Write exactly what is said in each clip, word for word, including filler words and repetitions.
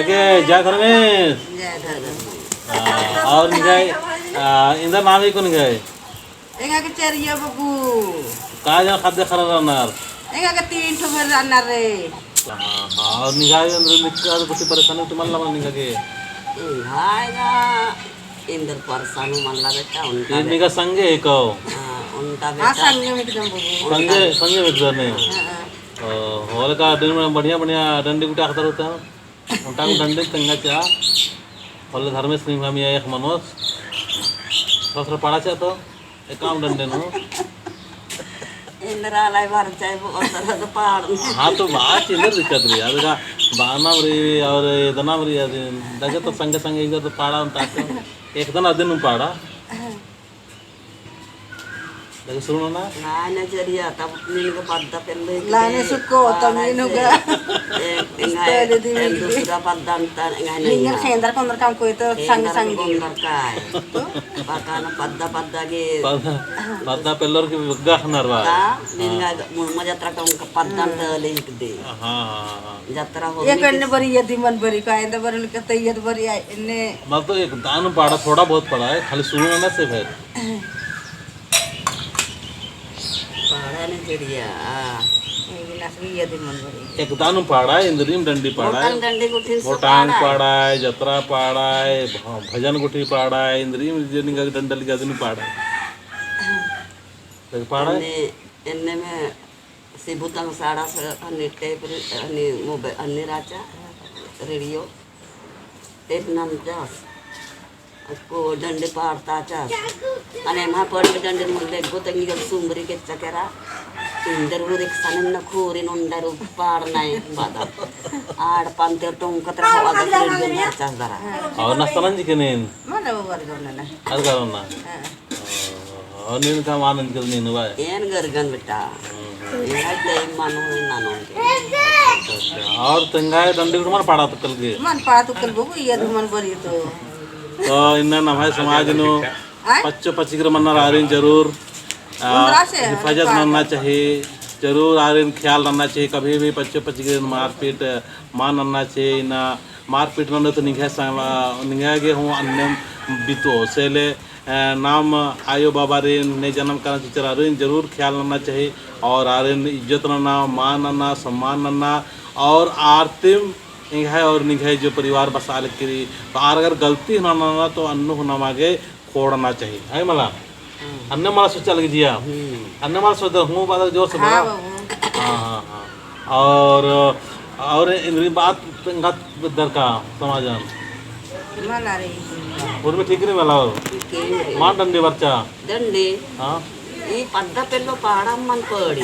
के जय धर्मेस। जय धर्मेस। आ, और निंग्है, आ, एन्देर नाम ही कुन निंग्है? एंगा गे चेरिया बबू। का जन ख़द्द ख़र्रा रअनर? एंगा गे तीन ठो भेर रअनर रे। हाँ, हाँ, और निंग्है एन्देर दिक्कत कुछ परेशानी तो मल्ला मल्ला निंग्है गे? एंगा गे एन्देर परेशानी मल्ला बेटा, ओन्टा फिर बेटा। निंग्है संगे है कहो? हाँ, ओन्टा हाँ, बेटा। संगे में एकदम बबू। संगे, संगे में एकदम है। हाँ, हाँ। ओ, होले का दिन में बढ़िया, बढ़िया डंडी गुट्ठी अख़दर होता है। ओन्टा में डंडी तेंगा चिआ। होले धर्मेस निंग्है मइय्याँ एक मनोस। ससुर पाड़ा चिआ तो। एकाम डंडी नू। एन्देर आलय भर चाहे वो अंदर तो पाड़। हाँ, तो बात एन्देर दिक्कत रई। अदगा बानम रई और एदनम रई, अदिन दगे तो संगे संगे इधर तो पाड़ा ओन्टा तो। एकदन अदिन पाड़ा। दगे सुनो ना। लाने चेरिया, तब नीन के पद्दा पेल्ले लाने सुको, तब नीन होगा। एक, एक, एक दूसरा पद्दा अंतर, एंगा नहीं निंगन ना। खेंदर कोंदर काम कोई तो संग संग कोंदर का है। तो? बाका ना पद्दा, पद्दा के पद्दा, पद्दा पेल्लोर के गहनर बा। का? हाँ। निंगा मुनमा जतरा का उनका पद्दा अंतर लिख दे। हाँ, हाँ, हाँ। जतरा हो एक अन्ने बरी यदि मन बरी का, एन्देर बरी लिखते यद बरी आ, एन्ने। मतलब एक दान पाड़ा, थोड़ा बहुत पाड़ा है, खाली सुरू नना से फिर। पाड़ा ने चेरिया, आ। एंगी नसरी यदि मन बरी। एक दान पाड़ा, एन्देरिम डंडी पाड़ा। मोटन डंडी गुट्ठी से मोटांग पाड़ा। पाड़ा, जतरा पाड़ा, भ-, भजन गुट्ठी पाड़ा, एन्देरिम जे निंगा डंडल गदन पाड़ा। देख पाड़ा। एन्ने, एन्ने में सिबुतंग साड़ा से अन्ने टेप रे-, अन्ने मोबाइल, अन्ने राचा, रेडियो, टेप नंजस। अक्को डंडी पाड़ताचस। अन्ने मा पड़ के डंडी मुल्ले गो तंगी गल सुमरी के चकेरा। एन्देर हूँ रिक्सा ने न खोरी नोंडर पाड़ नाई पादा। आड़ पान्ते टोंकत रहो आदत रेडियो नंजस दरा। और नाश्ता नंजी के नीन? मने वो बर्गर नना। हर करो ना? हाँ। और नीन का मान नंजकल नीन बाय? एन गरगन बेटा। हम्म। एन टाइम मानो है नानो के। अच्छा, अच्छा। और तेंगा डंडी गुट्ठी मन पाड़ा तुक्कल के? मन पाड़ा तुक्कल बबू, ये तो मन बरी तो। तो इन्ना नम्है समाज नू आय? पच्चो पचिगर मन्नर आरिन जरूर, आ, उन्दरा से हिफाजत पाड़ा नन्ना चाहिए, जरूर आरिन ख्याल नन्ना चाहिए, कभी भी पच्चो पचिगर मारपीट मा नन्ना चाहिए, इन्ना मारपीट नन्ना तो निंग्है संग, निंग्है गे हूँ अन्नेम बितो, से ले अ, नाम आयो बाबारिन ने जनम काना चिच्चर आरिन जरूर ख्याल नन्ना चाही और आरिन इज्जत नन्ना, मान नन्ना, सम्मान नन्ना और आर तिम एंग्है और निंग्है जो परिवार बसआ लगी रई, तो आर अगर गलती नन्ना तो अन्नु हूँ नमा गे खोड़ना चाही। है मला? हम्म। अन्ने मला सोचा लगी जिया। हम्म। अन्ने मला सोचा हूँ बात जोर से हाँ बोला। बाबू। हाँ, हाँ, हाँ। और, और इन्द्रिम बात दरका समाजन। मला रई। उर्मी ठीक रई मला और। ठीक रई। मा डंडी बरचा। डंडी। हाँ। ई पद्दा पेल्लो पाड़ा मन पड़ी।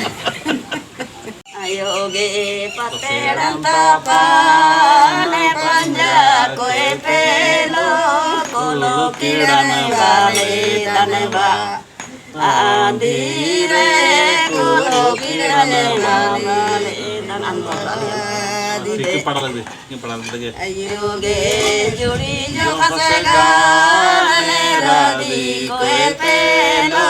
आयो गे पतेड़न तापा ने पंजा कोए पेलो, कोलो किड़न बाले तनबा। आंधी रे कुलो किड़ने माले। ठीक है, पढ़ा लग दे, ये पढ़ा लग दे। अयो गे जुड़ी जो खसगा ने रादी कोए पेलो,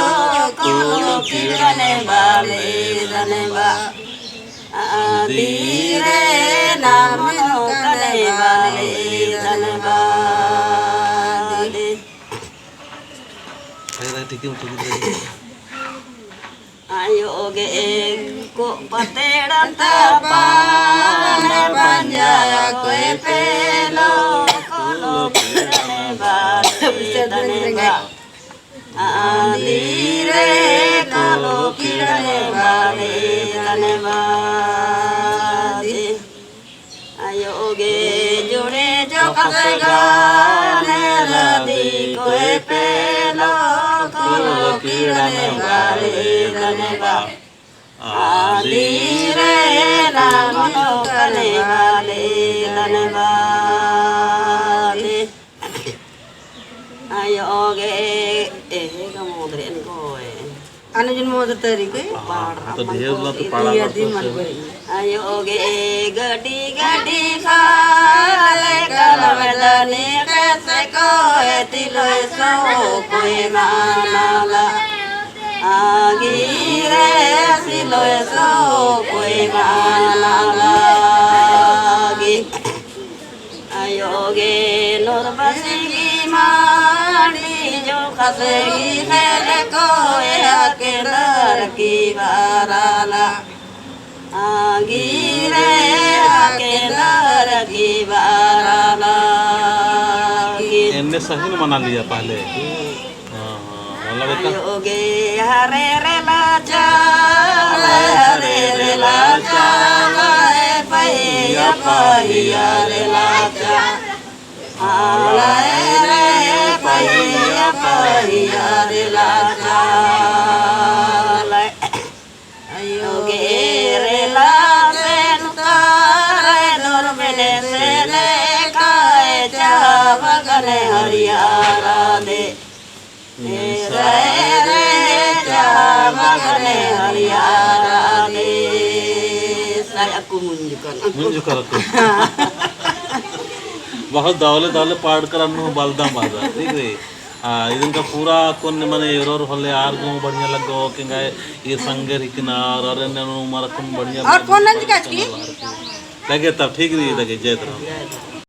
कुलो किड़ने माले धनबा। आंधी रे नाम नो कने माले धनबा। अरे, अरे, ठीक है, ठीक है। आयो गे एको पतेड़न तापा ने पंजा कोए पेलो, कोलो किड़ने बाले धनबा। आंधी रे कोलो किड़ने बाले धनबा। आयो गे जुड़े जो खसगा ने रादी कोए पेलो, कोलो किड़ने बाले धनबा। आंधी रे नाम नो कने बाले धनबा। आयो गे एहे का मोदरे एन कोए। अनुजन मोदर तरी के? हाँ, हाँ, तो ढेर ला तो पाड़ा इया दी मन बरी। आयो गे गडी गडी खाले कलम दने कैसे कोए तिलोय सो कोई मानाला। आगी रे सिलोय सो कोई मानाला। आगी। से गिरे कोया केंदर की बाराना। आ गिरे आ केंदर की बाराना। एन्ने सही न मना लिया पहले। हाँ, हाँ, वाला बेटा। अयो गे हरे रे लाचा, हरे रे लाचा, लाए पहिया पहिया रे लाचा। लाए रे पहिया पहिया रे लाचा। लाए अयो गे रे लासेन तारे दरबेने से ने काए चा बगने हरियारा दे। ए साए रे चा बगने हरियारा दे। साए अक्कु मुंजुकर। मुंजुकर अक्कु। बहुत दवले दवले पाड़कर अन्नु बलदम बाजा, ठीक रई। हाँ, इदन का पूरा कोन मने एरोर होले आर गो बढ़िया लगो, केंगा ई संगे रिकना और अरे ननु मारा कोन बढ़िया और लगो, फोन नंज का की? लगे तब ठीक रई, लगे जय धर्म।